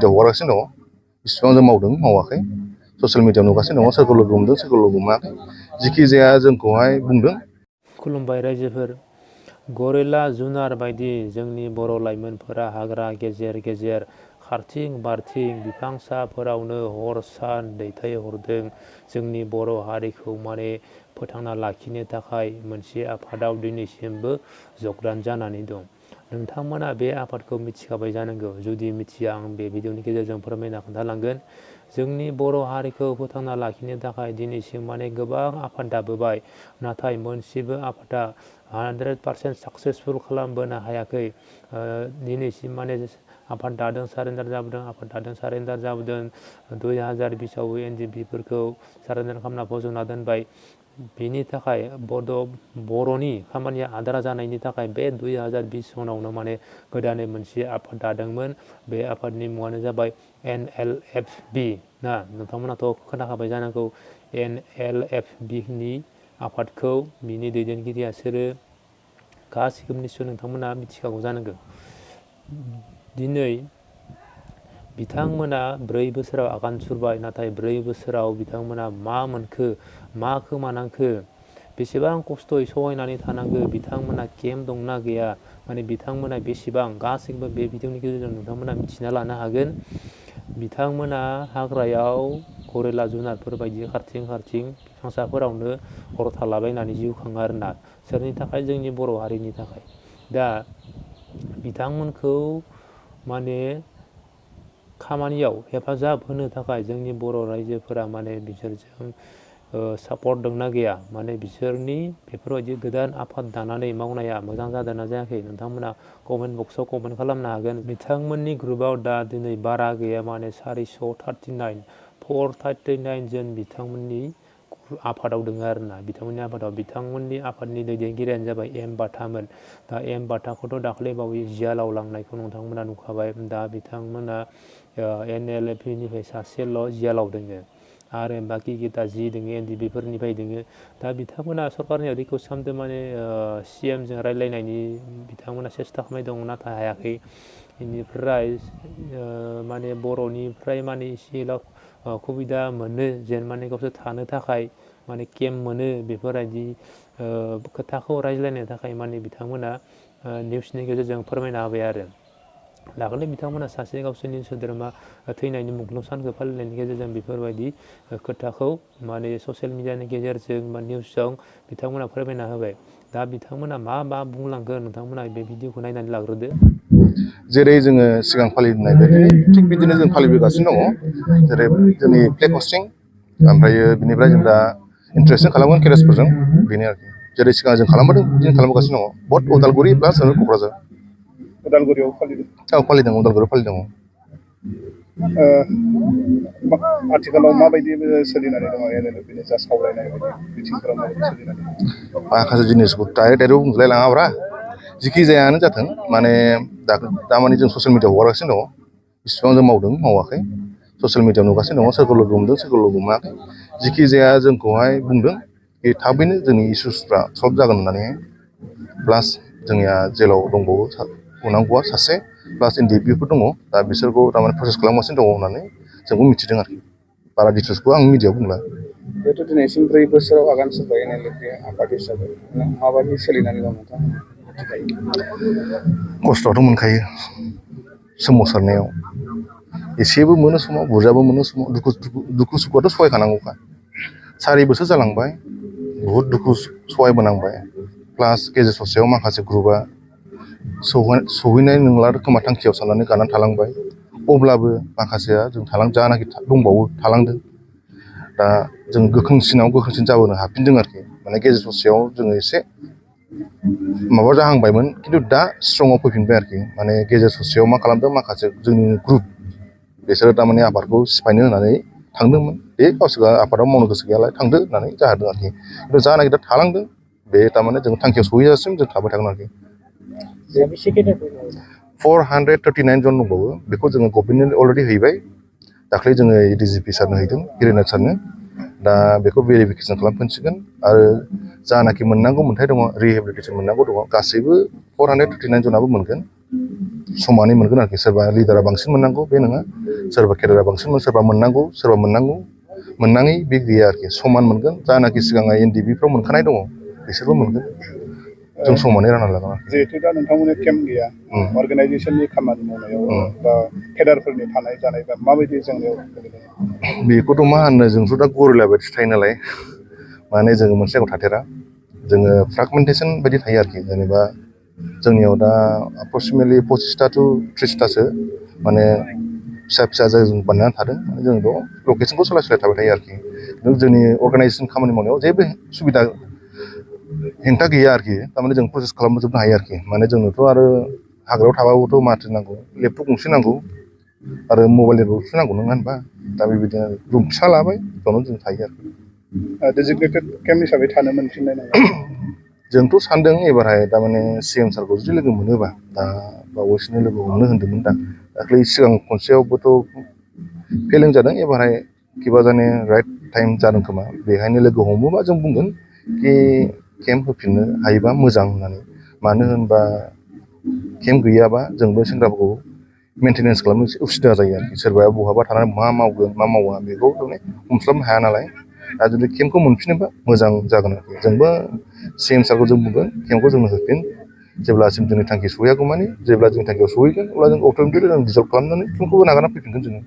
मिडियाआव हगारगासिनो दङ बेसेबां जों मावदों मावाखै ससियेल मिडियाआव नुगासिनो दङ सोरखौ लोगो हमदों सोरखौ लोगो मोनाखै जिखि जाया जोंखौहाय बुंदों। खुलुमबाय रायजोफोर। गरिला जुनार बायदि जोंनि बर' लाइमोनफोरा हाग्रा गेजेर गेजेर खारथिं बारथिं बिफां साफोरावनो हर सान दैथायहरदों जोंनि बर' हारिखौ फोथांना लाखिनो थाखाय मोनसे आफादाव दिनैसिमबो जगदान जानानै दं। नोंथांमोना बे आफादखौ मिथिखाबाय जानांगौ। जुदि मिथिया आं बे भिडिअनि गेजेरजों फोरमायना खोन्थालांगोन। जोंनि बर' हारिखौ फोथांना लाखिनो थाखाय दिनैसिम गोबां आफाद दाबोबाय, नाथाय मोनसेबो आफादा 100% साक्सेसफुल खालामबोनो हायाखै। दिनैसिम आफाद दादों सारेन्डार जाबोदों, आफाद दादों सारेन्डार जाबोदों। 2020आव NDP-फोरखौ सारेन्डार खालामना फज'ना दोनबाय। बेनि थाखाय बर'नि खामानिया आद्रा जानायनि थाखाय बे 2020 सनावनो गोदानै मोनसे आफाद दादोंमोन। बे आफादनि मुङानो जाबाय NLFB ना। नोंथांमोनाथ' खोनाखाबाय जानांगौ NLFB-नि आफादखौ। बिनि दैदेनगिरिया सोरो गासिखौबो निस्सय नोंथांमोना मिथिखागौ जानांगौ। दिनै बिथांमोना 4 बोसोराव आगान सुरबाय, नाथाय 4 बोसोराव बिथांमोना मा मोनखो, मा खोमानांखो, बेसेबां खस्थ'यै सहायनानै थानांगो, बिथांमोना केम्प दंना गैया, बिथांमोना बेसेबां गासैबो बे भिडिअनि गेजेरजों नोंथांमोना मिथिना लानो हागोन। बिथांमोना हाग्रायाव गरिला जुनारफोर बायदि खारथिं खारथिं बिफांसाफोरावनो हर थालाबायनानै जिउ खाङो आरोना। सोरनि थाखाय? जोंनि बर' हारिनि थाखाय। दा बिथांमोनखौ खामानियाव हेफाजाब होनो थाखाय जोंनि बर' रायजोफोरा बिसोरजों सापर्ट दंना गैया, बिसोरनि बेफोरबायदि गोदान आफाद दानानै मावनाया मोजां जादोंना जायाखै, नोंथांमोना कमेन्ट बक्सआव कमेन्ट खालामनो हागोन। बिथांमोननि ग्रुपआव दा दिनै बारा गैया 439 जन बिथांमोननि आफादाव दङ आरोना। बिथांमोननि आफादनि दैदेनगिरियानो जाबाय एम बाथामोन। दा एम बाथाखौथ' दाख्लैबावै जियालाव लांनायखौ नोंथांमोना नुखाबाय। दा बिथांमोना NLFB-निफ्राय सासेल' जियालाव दोङो आरो बाखि गिता जि दोङो NDP-फोरनिफ्राय दोङो। दा बिथांमोना सरकारनियाव रिकुवेस्ट खालामदों CM-जों रायज्लायनायनि बिथांमोना सेस्था खालामनाय दं, नाथाय हायाखै। बेनिफ्राय बर'निफ्राय एसेल' सुबिदा मोनो जेन गावसोर थानो थाखाय केम्प मोनो, बेफोरबायदि खोथाखौ रायज्लायनो थाखाय बिथांमोना निउसनि गेजेरजों फोरमायना होबाय आरो। दाखालि बिथांमोना सासे गावसोरनि सोद्रोमा थैनायनि मुंख्लं सानखौ फालिनायनि गेजेरजों बेफोरबायदि खोथाखौ ससियेल मिडियानि गेजेरजों निउसजों बिथांमोना फोरमायना होबाय। दा बिथांमोना मा बुंलांगोन नोंथांमोना बे भिडिअखौ नायनानै लाग्रोदो। जेरै जोङो सिगां फालिबोनाय बायदिनो थिग बिदिनो जों फालिबोगासिनो दङ। जेरै जोंनि फ्लेग हस्टिं, ओमफ्रायो बिनिफ्राय जों दा इन्ट्रेक्सन खालामगोन केरेसफोरजों, बेनो आरोखि। जेरै सिगां जों खालामबोदों बिदिनो खालामगासिनो दङ। बथ उदालगुरि प्लास क'क्राझार। उदालगुरियाव फालिदों? औ फालिदों, उदालगुरियाव फालिदों। आथिखालाव माबायदि सोलिनानै दङ NLFB-नि जा सावरायनाय बिथिंफोरा माबायदि सोलिनानै दङ? माखासे जिनिसखौ डाइरेक्ट बुंजोबलाय लाङाब्रा, जिखि जायानो जाथों दामानि जों ससियेल मिडियाआव हगारगासिनो दङ बेसेबां जों मावदों मावाखै ससियेल मिडियाआव नुगासिनो दङ सोरखौ लोगो हमदों सोरखौ लोगो मोनाखै। जिखि जाया जोंखौहाय बुंदों बे थाबैनो जोंनि इसुसफ्रा सल्भ जागोन होननानै। प्लास जोंनिया जेलाव दंबावो बुंनांगौआ सासे, प्लास NDP-फोर दङ। दा बिसोरखौ प्रसेस खालामगासिनो दङ होननानै जोंबो मिथिदों आरोखि। बारा डिटेल्सखौ आं मिडियाआव बुंला। बेथ' दिनैसिम 4 बोसोराव आगान सुरबाय NLFB आफाद हिसाबै माबायदि सोलिनानै दं नोंथांमोना? खस्थ'आथ' मोनखायो सोमावसारनायाव, एसेबो मोनो समाव, बुरजाबो मोनो समाव। दुखु सुखुआथ' सहायखानांगौखा। 4 बोसोर जालांबाय, बुहुद दुखु सहायबोनांबाय। प्लास गेजेर ससेयाव माखासे ग्रुपआ सहैनाय नंला खोमा थांखियाव साननानै गारनानै थालांबाय। अब्लाबो माखासेया जों जानाखि दंबावो थालांदों। दा जों गोख्रोंसिनाव गोख्रोंसिन जाबोनो हाफिनदों आरोखि। गेजेर ससेयाव जोङो एसे माबा जाहांबायमोन, खिन्थु दा स्ट्रंआव फैफिनबाय आरोखि। गेजेर ससेयाव मा खालामदों माखासे जोंनि ग्रुप, बिसोरो आफादखौ सिफायनो होननानै थांदोंमोन। बे गावसोर आफादाव मावनो गोसो गैयालाय थांदो होननानै जाहोदों आरोखि। खिन्थु जानाखि दा थालांदों, बे जों थांखियाव सहैजासिम जों थाबाय थागोन आरोखि। 439 जन दंबावो, बेखौ जोङो गभर्नमेन्टनो अलरेडि हैबाय। दाख्लै जोङो DGP सारनो हैदों, हिरेनाथ सारनो। दा बेखौ भेरिफिकेसन खालामफिनसिगोन आरो जानाखि मोननांगौ मोन्थाय दङ, रिहेबिलिटेसन मोननांगौ दङ, गासैबो 439 जनाबो मोनगोन। समानै मोनगोन आरोखि सोरबा लिडारा बांसिन मोननांगौ बे नङा सोरबा केडारा बांसिन सोरबा मोननांगौ सोरबा मोननाङै बे गैया आरोखि समान मोनगोन जानाखि सिगाङाव NDB-फ्राव मोनखानाय दङ बिसोरबो मोनगोन जों समानै रानना लागोन आरोखि जिहेतु दा नोंथांमोननि केम्प गैया अर्गानाइजेसननि खामानि मावनायाव बा केडारफोरनि थानाय जानाय बा माबायदि जोंनियाव बेखौथ' मा होननो जोंथ' दा गरिला बायदि थायो नालाय माने जोङो मोनसे जायगायाव थाथेरा जोङो फ्रागमेन्टेसन बायदि थायो आरोखि जेनेबा जोंनियाव दा एप्रक्सिमेटलि 25टा to 30टासो माने फिसा फिसा जायगा जों बानायनानै थादों जों द' लकेसनखौ सोलाय सोलाय थाबाय थायो आरोखि जोंनि अर्गानाइजेसन खामानि मावनायाव जेबो सुबिदा हेंथा गैया आरोखि थारमाने जों प्रसेस खालामजोबनो हायो आरोखि माने जोंनोथ' आरो हाग्रायाव थाबाबोथ' माथो नांगौ लेपटप गंसे नांगौ आरो मबाइल गंसे नांगौ नङा होनबा दा बेबायदिनो रुम फिसा लाबाय बेयावनो जों थायो आरोखि डेजिगनेटेड केम्प हिसाबै थानो मोनफिननाय नङा जोंथ' सानदों एबारहाय थारमाने CM सारखौ जुदि लोगो मोनोबा दा बावैसोनो लोगो हमनो होन्दोंमोन दा दाख्लै सिगां खनसेयावबोथ' फेलें जादों एबारहाय किबा जाने राइट टाइम जादों खोमा बेहायनो लोगो हमोबा जों बुंगोन कि केम्प होफिननो हायोबा मोजां होननानै मानो होनबा केम्प गैयाबा जोंबो सेंग्राफोरखौ मेनटेनेन्स खालामनो एसे उसुबिदा जायो आरोखि सोरबाया बहाबा थानानै मा मावगोन मा मावा बेखौ माने हमस्लाबनो हाया नालाय दा जुदि केम्पखौ मोनफिनोबा मोजां जागोन आरोखि जोंबो CM सारखौ जों बुंगोन केम्पखौ जोंनो होफिन जेब्लासिम जोंनि थांखि सहैयागौ मानि जेब्ला जोंनि थांखियाव सहैगोन अब्ला जों अट'मेटिकलि जों डिजल्भ खालामनानै केम्पखौबो नागारना फैफिनगोन जोङो